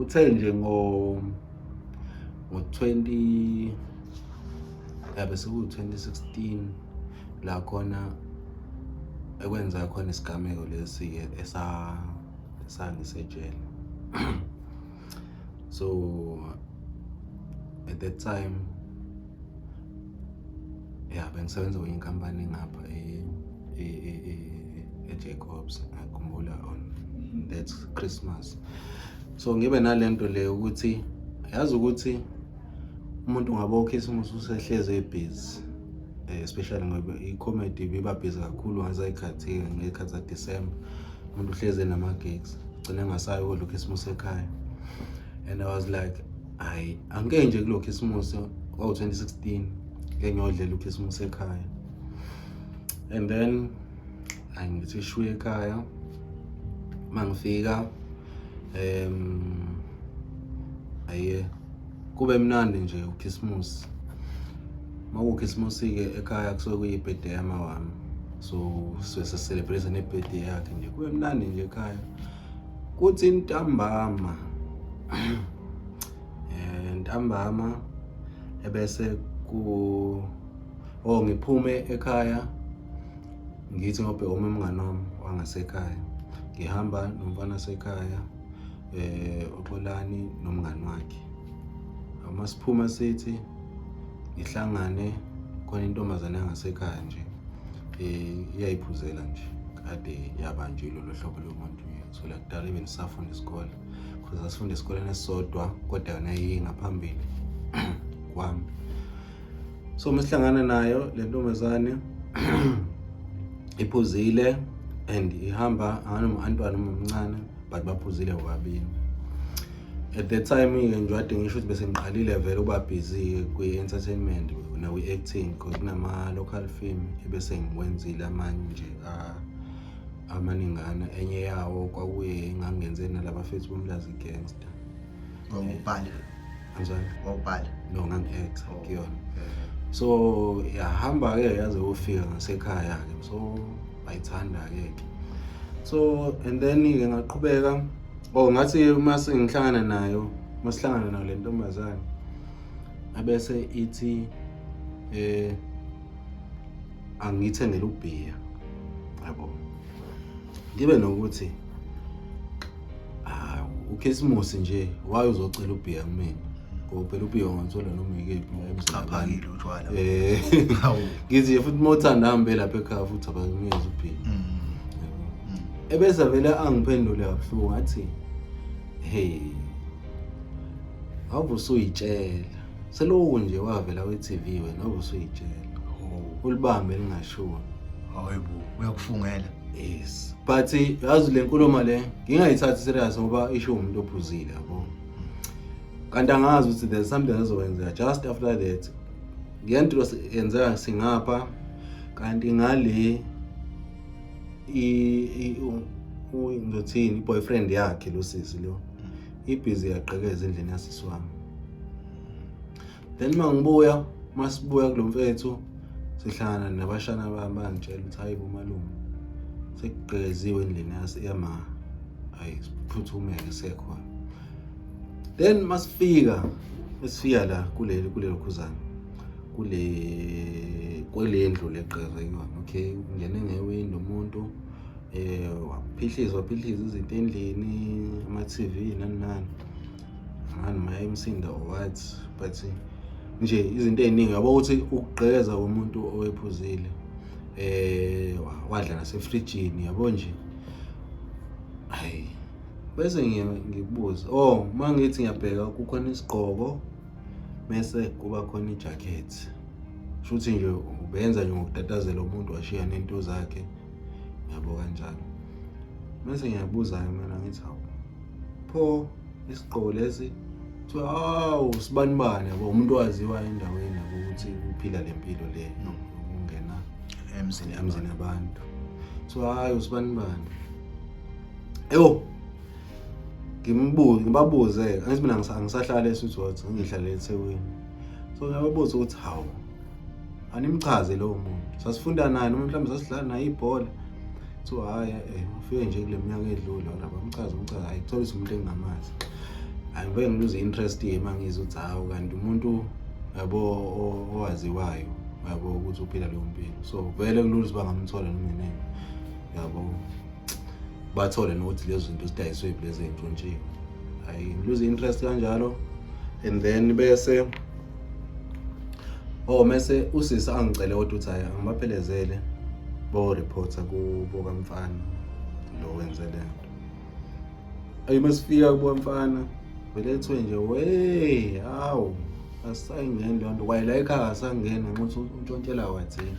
Uthe nje ngo 20, yabe seku 2016 la khona ekwenza khona isigameko lesi esa sangisejele. So at that time, yeah, bengisebenza kwenye inkampani ngapha e-Jacobs. Ngakhumbula on that Christmas, so ngibe nalento le ukuthi, yazi ukuthi umuntu ngabe ukhisimusi usehlezi ebusy, especially ngoba i-comedy ibiba busy kakhulu ngazayikhathi, ngey'khathi za-December, umuntu uhlezi enama-gigs, gcina engasayi ukudla ukhisimusi ekhaya. And I was like, hayi, angike nje kulo khisimusi kwawu-2016 ngeke ngiyodlela ukhisimusi ekhaya. And then angithi shuye ekhaya, mangifika aye kube mnandi nje ukhisimusi. Makukhisimusi ke ekhaya kusuke kuyi-birthday yama wami, so suke sicelebrate ne-birthday yakhe nje, kube mnandi nje ekhaya. Kuthi ntambama, ntambama ebese ku oh ngiphume ekhaya, ngithi ngobheka umngane wami wangasekhaya, ngihamba nomfana sekhaya, uXolani nomngani wakhe. Uma siphuma sithi ngihlangane khona intombazane yangasekhaya nje, iyayiphuzela nje, kade yaba nje lolo hlobo lomuntu. So kudala even sisafunda isikole, because sasifunda esikoleni esisodwa, kodwa yona yayingaphambili kwami. So masihlangana nayo le ntombazane iphuzile and ihamba anganoma antwana noma omncane, but baphuzile bobabili. At that time-ke nje kade ngisho ukuthi bese ngiqalile vele ukuba busy kwi-entertainment nakwi-acting, because kunama-local film ebese ngiwenzile amanye nje amaningana. Enye yawo kwakuye engangenze nalabafethu boMlazi Gangster. Wawubhala? Anjani? Wawubhala? No, ngangi-actor kuyona. So yahamba-ke yaze yofika ngasekhaya-ke, so bayithanda-ke ke. So and then-ke ngaqhubeka, oh, ngathi uma sengihlangana nayo, masihlangana nayo le ntombazane, abese ithi angithengele ubhiya, yabo. Ngibe nokuthi, ah, ukhisimusi nje, why uzocela ubhiya kumina? Ngoba phela ubhiya ungathola noma ikephi emzini. Chaphakile utshwala. Hawu. Ngithi nje futhi uma uthanda hambe lapha ekhaya futhi abakunikeza ubhiya. Yabo. Ebese vele angiphendule kabuhlungu, athi, "Hey, awube usuyitshela seloku nje wavela kwi-TV wena, awube usuyitshela." Oh. Ulibambe lingashoni. Hayibo, uyakufungela. Yes, but yazi le nkulumo le ngingayithathi serious ngoba isho umuntu ophuzile, yabo, kanti angazi ukuthi there's something ezokwenzeka just after that. Ngento yenzeka singapha, kanti ngale ngizothini, i-boyfriend yakhe lo sisi lo ibhizi yagqekeza endlini yasisi wami. Then mangibuya, masibuya kulo mfethu, sihlangana nabashana bami, bangitshela ukuthi, "Hayi bo malume, sekugqekeziwe endlini yama." Hayi, siphuthume-ke sekhona. Then masifika, esifika la kuleli khuzana, kule ndlu legqekeze kuyona, okay, ungene ngewindi umuntu, waphihliza, waphihliza izinto endlini, ama-TV nani nani, angani ma emsinda or what, but nje izinto ey'ningi, yabo, ukuthi ukugqekeza komuntu owephuzile, wadla nasefrijini, yabo nje. Hayi, bese ngikubuza, oh, uma ngithi ngiyabheka kukhona isigqoko, mese kuba khona ijacket, shuthi nje ubenza nje ngokutatazela umuntu, washiya nento zakhe, yabo, kanjalo. Mase ngiyabuza-ke mina, ngithi, "Hawu pho, isigqoko lesi?" Kuthiwa, "Hawu, sibani bani," yabo, umuntu owaziwayo endaweni, yabo, ukuthi uphila le mpilo le ukungena emzini. Emzini yabantu. So, "Hayi, usibani bani." Eyo, ngimbuze, ngibabuze, angithi mina angisahlala eSweetwater, ngihlala eThekwini. So ngiyababuza ukuthi, "Hawu, animchaze lowo muntu, sasifunda naye noma mhlawumbe sasidlala naye ibhola?" So, "Hhayi, ufike nje kule minyaka edlule." Wona bamchaza, umchaza, hayi, kuthola ukuthi umuntu engingamazi. Angivele ngiluze interest-ke uma ngizwa ukuthi hawu, kanti umuntu, yabo, owaziwayo, yabo, ukuthi uphila leyo mpilo. So vele kulula ukuthi bangamthola noma inini, yabo, bathole nokuthi lezo zinto zidayiswe lezi ey'ntshontshiwe. Hayi, ngiluze interest kanjalo. And then bese, oh, mese usisi angicele kodwa ukuthi hayi, angibaphelezele bo-reporter kubo kamfana lo wenze le nto. Ayi, masifika kubo kamfana, vele kuthiwe nje, "We, hawu, asisayingeni leyo nto." Kwaye la ekhaya asangeni ngenxa ukuthi untshontshela wathini.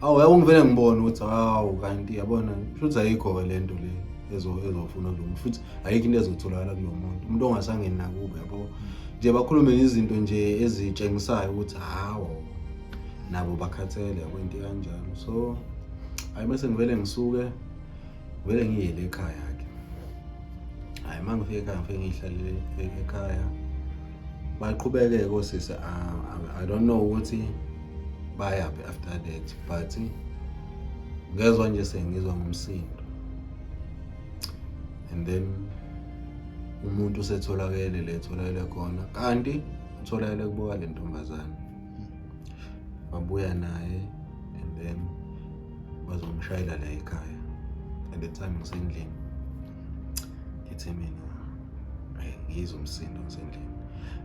Awu, yabo, ngivele ngibone ukuthi hawu, kanti yabona, shuthi ayikho-ke le nto le ezofuna kulo muntu, futhi ayikho into ezotholakala kulo muntu, umuntu ongasangeni nakubo, yabo nje. Bakhulume izinto nje ezitshengisayo ukuthi hawu, nabo bakhathele, yabo, into kanjalo. So hayi, bese ngivele ngisuke, vele ngiyele ekhaya-ke. Hhayi, uma ngifika ekhaya, ngifike ngiyihlalele ekhaya. Baqhubeke-ke osisi. I don't know ukuthi bayaphi after that, but ngezwa nje sengizwa ngomsindo and then umuntu usetholakele le etholakele khona, kanti utholakele kubuka le ntombazane. Babuya naye and then bazomshayela la ekhaya. At the time ngisendlini, ngithi mina, hayi, ngizwe umsindo ngisendlini,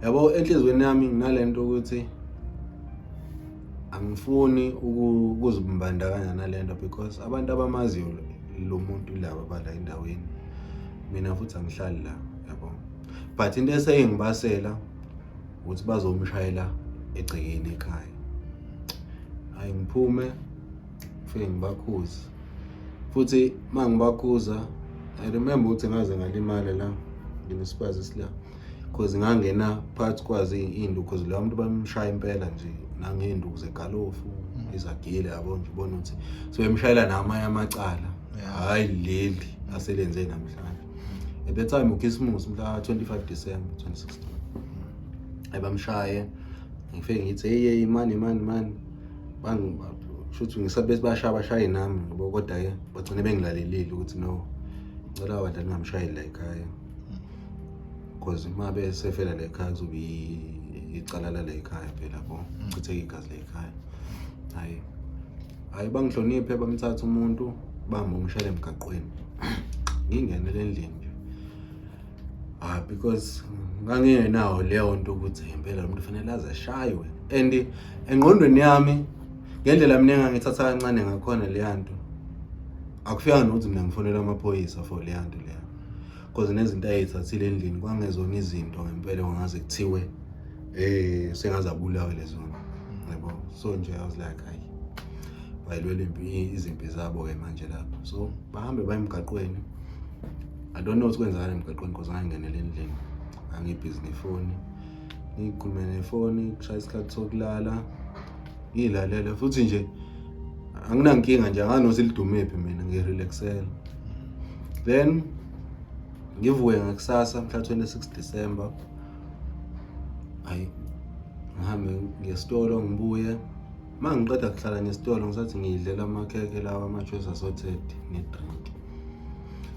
yabo. Enhliziyweni yami nginalento ukuthi angifuni ukuzimbandakanya nalento because abantu abamaziyo lo muntu laba bala endaweni, mina futhi angihlali la, yabo. But into eseyingibasela ukuthi bazomshayela egcekeni ekhaya. Hayi, ngiphume, ngifike ngibakhuze futhi. Uma ngibakhuza, I remember ukuthi ngaze ngalimala la, nginesipazi esila, cause ngangena phakathi kwazi iy'nduku, cause loya muntu bamshaya impela nje nangey'nduku zegalofu, izagile, yabo nje, ubona ukuthi sebemshayela namanye amacala, hhayi leli aselenze namhlanje. At that time ukhisimusi, mhla 25 December 2016, ayibamshaye. Ngifike ngithi, "Hey, hey, mani, mani, mani." Shuthi ngisabe bashaya, bashaye nami, yabo. Kodwa-ke bagcine bengilalelile ukuthi no, ngicela abadlali ningamshayeli la ekhaya, because uma besefela la ekhaya kuzobe icala lala ekhaya phela, yabo, chitheke igazi la ekhaya. Hayi, hayi, bangihloniphe, bamthatha umuntu, bambe umshayela emgaqweni. Ngingenele endlini nje, ah, because ngangingenawo leyo nto ukuthi impela lo muntu fanele aze ashaywe. And engqondweni yami, ngendlela mina engangithatha kancane ngakhona leya nto, akufika nokuthi mina ngifonela amaphoyisa for leya nto leya, because nezinto ayeyithathile endlini kwangezona izinto ngempela ongaze kuthiwe sengaze abulawe lezona, yabo. So nje I was like, hayi, bayilwela impi, izimpi zabo-ke manje lapho. So bahambe baye emgaqweni. I don't know ukuthi kwenzakala emgaqweni, because ngangingenele endlini, ngangibhizi nefoni, ngikhulume nefoni, kushaya isikhathi sokulala, ngiyilalele futhi nje, anginankinga nje, anganothi lidumephi, mina ngirelaxela. Then ngivuke ngakusasa mhla 26 December, hayi, ngihambe ngesitolo, ngibuye. Uma ngiqeda kuhlala ngesitolo, ngisathi ngiyidlela amakhekhe lawa, ama-choice assorted ne-drink,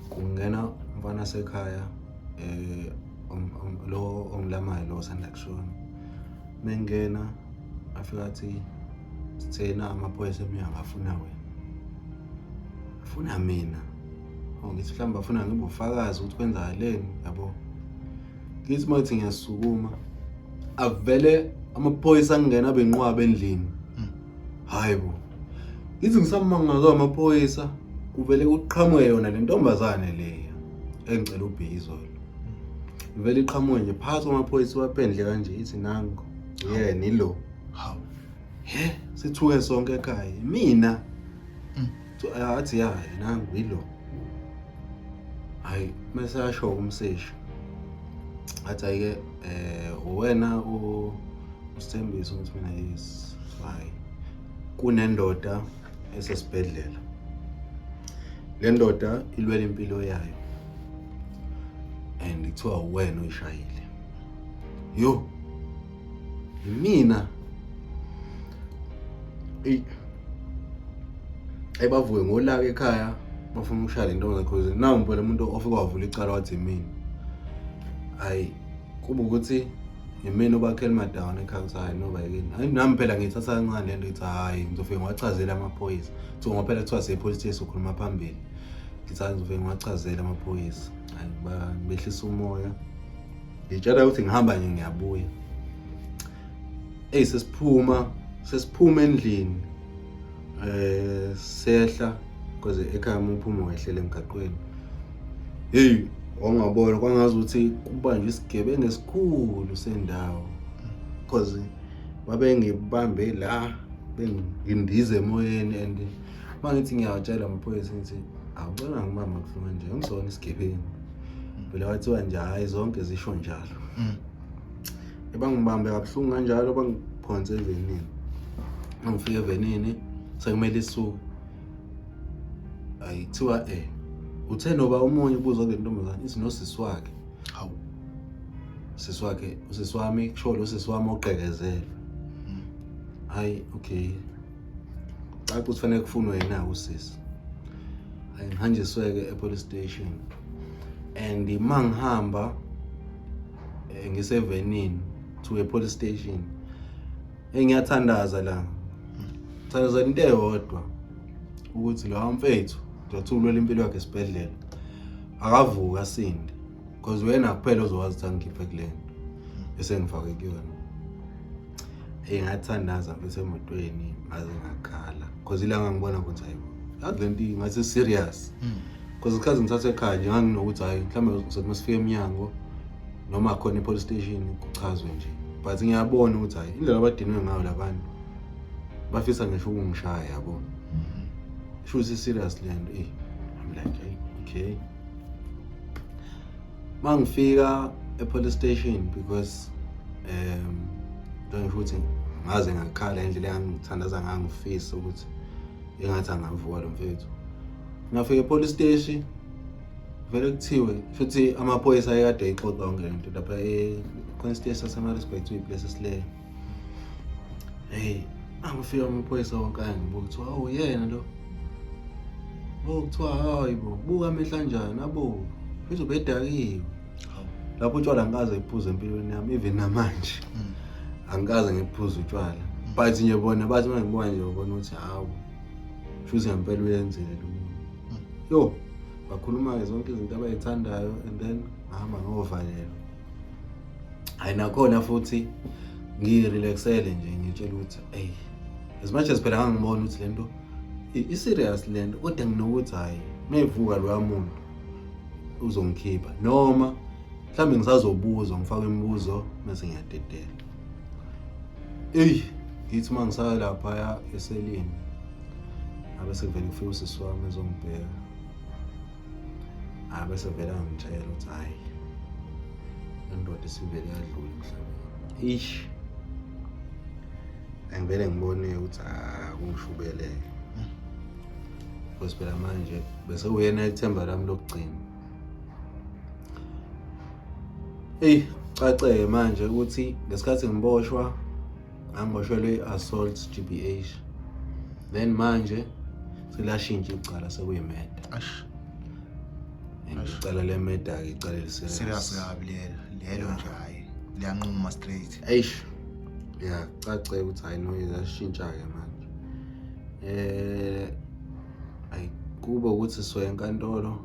kungena umfana sekhaya, lo ongilamayo, lo osanda kushona. Mengena afika athi, "Sithena amaphoyisa emnyango, afuna wena." Afuna mina? Oh, ngithi mhlawumbe afuna ngibe ufakazi ukuthi kwenzakaleni, yabo. Ngithi uma ngithi ngiyasukuma, avele amaphoyisa angena benqwaba endlini. Hayi bo, ngithi ngisamangazwa amaphoyisa, kuvele kuqhamuke yona le ntombazane leya engicela ubhiya izolo. Ivele iqhamuke nje phakathi kwamaphoyisa, waphendle kanje, ithi, "Nango yena ilo." Hawu. He, sithuke sonke ekhaya, mina. Athi, "Ya, nangu ilo." Hayi, mase asho umseshi, athi, "Ayike, wena usithembiso?" Ukuthi mina, "Yes." Hayi, kunendoda esesibhedlela, le ndoda ilwela impilo yayo and kuthiwa uwena oyishayile. Yo, mina? Eyi, ayibavuke ngolaka ekhaya, bafuna ukushaya le ntombazane, because nawu phela umuntu ofike wavula icala wathi mina. Hayi. Kuba ukuthi yimina obakhela down ekhaya ukuthi hayi noba yini. Hayi nami phela ngiyithatha kancane lento ngithi hayi ngizofike ngiwachazele amaphoyisa. Kuthiwa ngoba phela kuthiwa siye-police station ukhuluma phambili. Ngithi hayi ngizofike ngiwachazele amaphoyisa. Hayi ngibehlisa umoya. Ngitshela ukuthi ngihamba nje ngiyabuya. Eyi sesiphuma endlini. Sehla because ekhaya uma uphuma wehlela emgaqweni. Hey, wangabona kwangazi ukuthi kubanjwe isigebengu esikhulu sendawo. Because babengibambe la bengindize emoyeni and mangithi ngiyawatshela amaphoyisa ngithi awucela ngibamba kuhlungu nje angisona isigebengu. Phela kwathiwa nje hayi zonke zisho njalo. Ebangibambe kabuhlungu kanjalo bangiphonse evenini. Mangifika evenini sekumele isuke. Ayi kuthiwa uthe noba omunye ubuza kule ntombazane ithi nosisi wakhe. Hawu. Sisi wakhe, usisi wami kusho lo sisi wami oqekezele. Hayi okay. Caca ukuthi fanele kufunwe yena usisi. Hayi ngihanjiswe-ke e-police station. And mangihamba ngisevenini to a police station. Engiyathandaza la. Thandaza into eyodwa ukuthi lo mfethu ngiyathi ulwela impilo yakhe esibhedlela. Akavuka asinde. Because wena kuphela ozowazi ukuthi angikhiphe kule nto esengifake kuyona. Engathandaza mfethu emotweni ngaze ngakhala. Because ilanga ngibona ukuthi hayibo. Yazi lento ngathi serious. Because isikhathi ngithatha ekhaya nje nganginokuthi hayi mhlawumbe ngizothi masifika eminyango noma khona e-police station kuchazwe nje. But ngiyabona ukuthi hayi indlela abadinwe ngayo labantu bafisa ngisho ukungishaya yabo. Sho ukuthi serious le nto. I'm like hey, okay. Mangifika e-police station because ngisho ukuthi ngaze ngakhala indlela engangithandaza ngangifisa ukuthi engathi angavuka lo mfethu. Ngafika e-police station vele kuthiwe futhi amaphoyisa ayekade eyixoxa yonke lento lapha e-police station saseMaritzburg kuthiwa i-place esileyo. Hey, angifika amaphoyisa wonke ayangibuka kuthiwa awu yena lo. Oh kuthiwa hayi bo, buka amehlo anjani abo. Futhi ubedakiwe. Lapho utshwala angikaze ngiphuze empilweni yami even namanje. Angikaze ngiphuze utshwala. But nje bona bathi uma ngibuka nje ubona ukuthi hawu. Shuthi ngempela uyenzile lo muntu. Yo, bakhuluma ke zonke izinto abayithandayo and then ngihamba ngovalelwa. Hayi nakhona futhi ngirelaxele nje ngitshela ukuthi hey as much as phela ngangibona ukuthi lento i-serious lento kodwa nginokuthi hayi mevuka loya muntu uzongikhipha noma mhlawumbe ngisazobuzwa ngifake imibuzo bese ngiyadedela. Eyi ngithi uma ngisaya laphaya eselini abe sekuvele kufika usisi wami ezongibheka. Abe sevele angitshela ukuthi hayi indoda isivele yadlula emhlabeni. Eish. Angivele ngibone ukuthi akungishubeleke. Because phela manje bese uyena ithemba lami lokugcina. Eyi caceke manje ukuthi ngesikhathi ngiboshwa ngangiboshelwe i-assault GBH. Then manje selashintsha icala sekuyi-murder. Ash. And icala le-murder ke icala eli-serious. Serious kabi lelo. Lelo nje hayi liyanquma straight. Eish. Yeah, cace ukuthi hayi no yashintsha ke manje. Ayi kube ukuthi soya enkantolo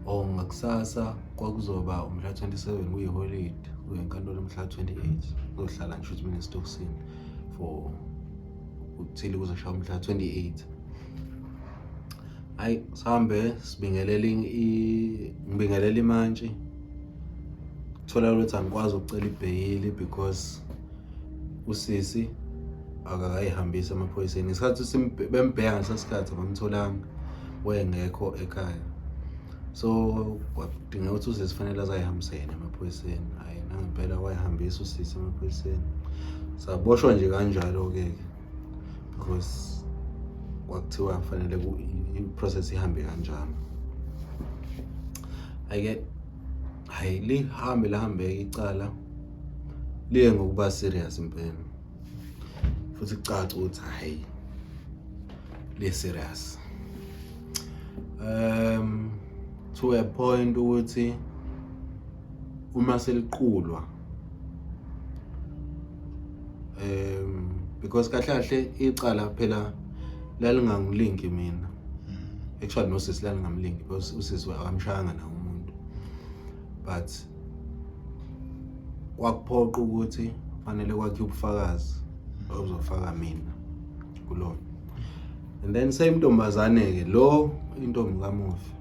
or ngakusasa kwakuzoba umhla 27 kuyiholide kuye enkantolo umhla 28 kuzohlala ngisho ukuthi mina esitokisini for ukuthile kuzoshaya umhla 28. Hayi sihambe sibingelele ngibingelele imantshi. Thola ukuthi angikwazi ukucela ibheyili because usisi akakayihambisi emaphoyiseni. Ngesikhathi bembheka ngalesa sikhathi abamtholanga, wayengekho ekhaya. So kwadingeka ukuthi usisi fanele azayihambise yena emaphoyiseni. Hhayi nangempela wayihambisa usisi emaphoyiseni. Saboshwa nje kanjalo-ke because kwakuthiwa kufanele i-process ihambe kanjalo. Hhayi-ke hhayi lihambe lihambeke icala liye ngokuba serious impela. Futhi kucaca ukuthi hhayi le serious. To a point ukuthi Uma seliqulwa, because kahle kahle icala phela lalingangilinki mina, actually nosisi lalingamlinki, because usisi akamshayanga nawo umuntu, but kwakuphoqa ukuthi fanele kwakhe ubufakazi obuzofaka mina kulona. And then same ntombazane-ke lo, intombi kamufi,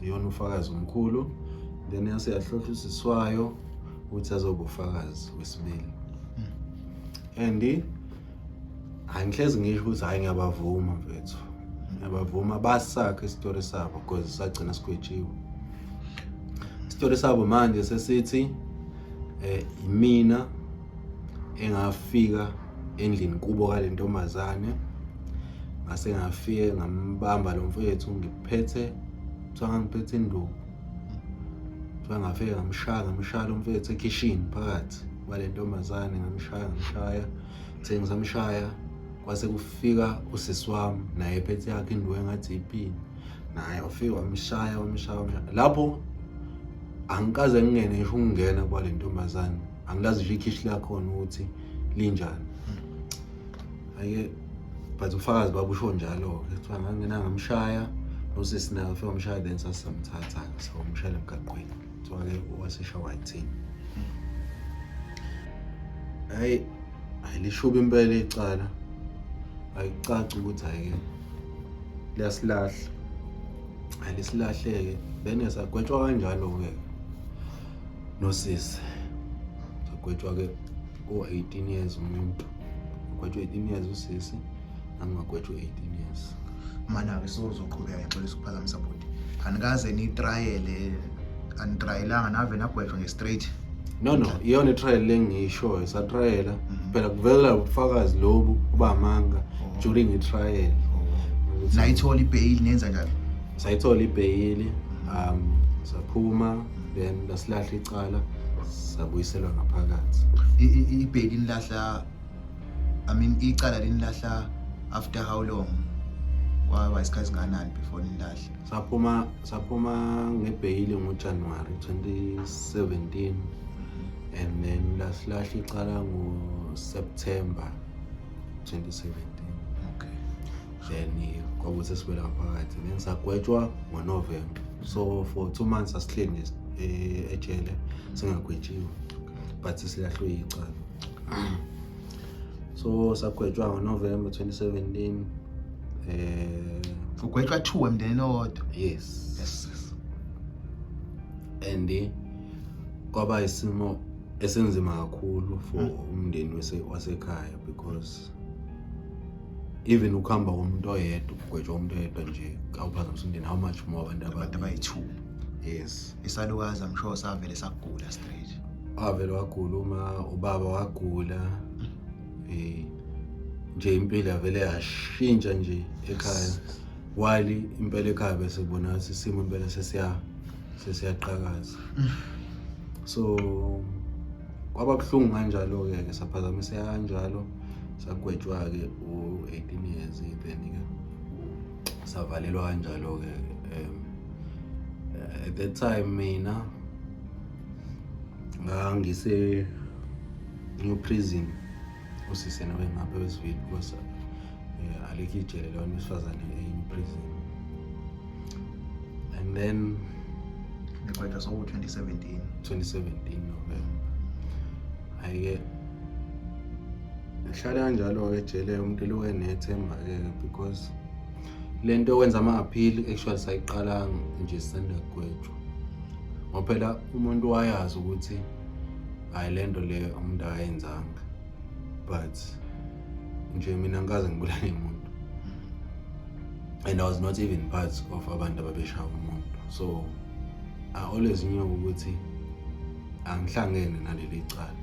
iyona ufakazi omkhulu. Then yase yahlohla usisi wayo ukuthi azoba ufakazi wesibili. And angihlezi ngisho ukuthi hhayi, ngiyabavuma mfethu, ngiyabavuma, basakhe isitori sabo, because sagcina sigwetshiwe isitori sabo. Manje sesithi imina engafika endlini kubo kale ntombazane, ngase ngafike ngambamba lo mfethu ngiphethe, kuthiwa ngangiphethe induku, kuthiwa ngafike ngamshaya, ngamshaya lo mfethu ekhishini phakathi kwale ntombazane, ngamshaya, ngamshaya, sengisamshaya kwase kufika usisi wami naye ephethe yakhe induku engathi iphini, naye wafika wamshaya, wamshaya, wamshaya. Lapho angikaze ngingene ngisho ukungena kwale ntombazane, angilazi nje ikhishi lakhona ukuthi linjani ake, but ufakazi babusho njalo-ke, kuthiwa ngangena ngamshaya, nosisi naye wafika wamshaya, then sasisamthatha-ke sawumshayela emgaqweni, kuthiwa-ke waseshawa yithini. Hhayi, ayilishuba impela icala, ayicaci ukuthi hhayi-ke liyasilahla, alisilahleke. Then sagwetshwa kanjalo-ke nosisi, sagwetshwa-ke o-18 years umuntu, ugwetshwa 18 years usisi, nami ngagwetshwa 18 years. Mana-ke sozoqhubeka, ngixolisa ukuphazamisa bhuti, anikaze nitrayele, anitrayelanga, nave nagwetshwa nge-straight? No, iyona i-trial lengiyishoyo, satrayela phela, kuvela ubufakazi lobu obamanga during i-trial. Nayithola ibheyili, nenza njalo? Sayithola ibheyili, saphuma, then lasilahla icala, sabuyiselwa ngaphakathi. Ibheyili inilahla, I mean icala linilahla after how long? Kwaba isikhathi singanani before nilahla? Saphuma ngebheyili ngoJanuary 2017, and then lasilahla icala ngoSeptember 2017. Then kwakuthi sesibuyela ngaphakathi, then sagwetshwa ngoNovember, so for 2 months asihleli nje ejele singagwetshiwe, but silahlwe icala. So sagwetshwa ngoNovember 2017. Ugwetshwa two emndenini owodwa? Yes. Yes. And kwaba isimo esenzima kakhulu for umndeni wasekhaya, because even ukuhamba komuntu oyedwa, ukugwetshwa umuntu oyedwa nje awuphazamisa umndeni, how much more abantu abantu ababili. Abayi-two. Yes. Isalukazi I'm sure savele sakugula straight. Wavele wagula uma ubaba wagula, nje impilo yavele yashintsha nje ekhaya, while impela ekhaya bese kubona ukuthi isimo impela sesiyaqhakaza. So kwaba buhlungu kanjalo-ke ke, saphazamiseka kanjalo, sagwetshwa-ke u-18 years, then-ke savalelwa kanjalo-ke. At that time mina ngangise New Prison, usisi yena wengapha eWestville, because alikho ijele labantu besifazane e-New Prison. And then Nigwetshwa soku-2017? 2017 November. Hhayi-ke, ngihlale kanjalo-ke ejele, umuntu eloku enethemba-ke, because le nto yokwenza ama-appeal actually sayiqala nje sisanda kugwetshwa, ngoba phela umuntu wayazi ukuthi hhayi, le nto le umuntu akayenzanga, but nje mina ngikaze ngibulale umuntu, and I was not even part of abantu ababeshaya umuntu, so I always knew ukuthi angihlangene naleli cala.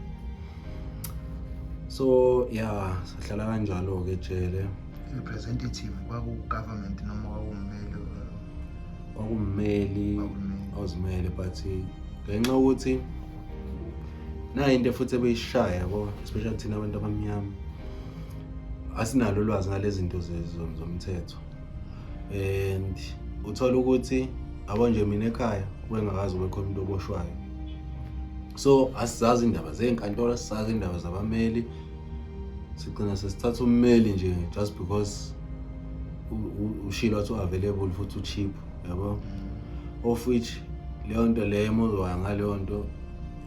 So yeah, sahlala kanjalo-ke ejele. Representative kwaku-government noma kwakummeli? Kwakummeli. Kwakummeli. Ozimele, but ngenxa yokuthi nayo into futhi ebeyishaya yabo, especially thina abantu abamnyama asinalo ulwazi ngalezi zinto zomthetho, and uthola ukuthi abo nje mina ekhaya wengakazi ube khona umuntu oboshwayo. So asizazi indaba zey'nkantolo, asizazi indaba zabameli, sigcina sesithatha ummeli nje just because ushilo wathi u-available futhi u-cheap, yabo, of which leyo nto leyo uma uzoya ngaleyo nto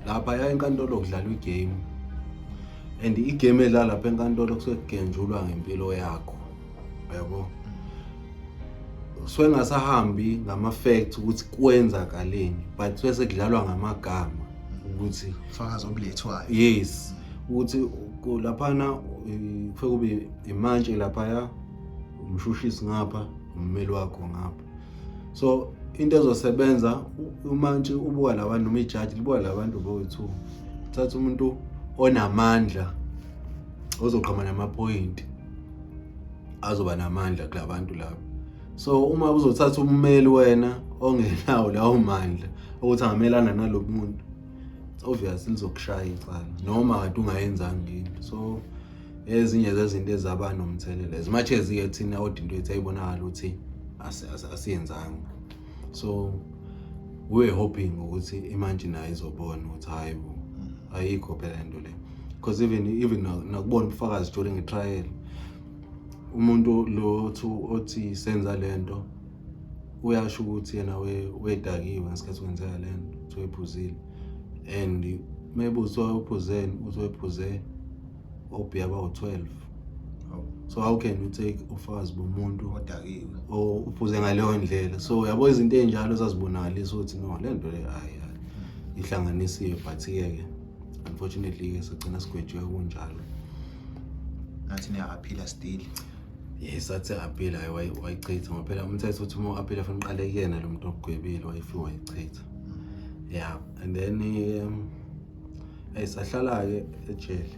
laphaya enkantolo kudlalwa i-game, and i-game edlala lapha enkantolo kusuke kugenjulwa ngempilo yakho, yabo. Suke ngasahambi ngama-fact ukuthi kwenzakaleni, but suke sekudlalwa ngamagama ukuthi Ufakazi obulethwayo. Yes, ukuthi laphana kufike kube imantshi laphaya, umshushisi ngapha, ummeli wakho ngapha. So into ezosebenza, umantshi ubuka labantu noma ijaji libuka labantu bowu-two, thatha umuntu onamandla ozoqhama namaphoyinti azoba namandla kulabantu laba. So uma uzothatha ummeli wena ongenawo lawo mandla ukuthi angamelana nalo muntu, it's obvious lizokushaya icala noma kade ungayenzanga into. So ezinye zezinto ezaba nomthelela, as much as ke thina kodwa into yethu ayibonakala ukuthi asiyenzanga. So we were hoping ukuthi imantshi nayo izobona ukuthi hayi bo, ayikho phela lento le, because even nakubona ubufakazi during i-trial, umuntu lo othi senza lento uyasho ukuthi yena wedakiwe ngesikhathi kwenzeka lento, uthi wephuzile, and mayebuzwa uphuzeni, uthi wephuze obhiya abawu-12. So how can you take ufakazi bomuntu odakiwe o uphuze ngaleyo ndlela? So yabo, izinto ey'njalo zazibonakalisa ukuthi no, le nto le hayi hayi, ihlanganisiwe, but-ke ke unfortunately-ke sagcina sigwetshiwe kunjalo. Nathi niya-appeala still? Yes, athi appeal, hayi, wayichitha ngoba phela umthetho uthi uma u-appeala fanele uqale kuyena lo muntu okugwebile. Wayifike wayichitha, yeah. And then sahlala-ke ejele.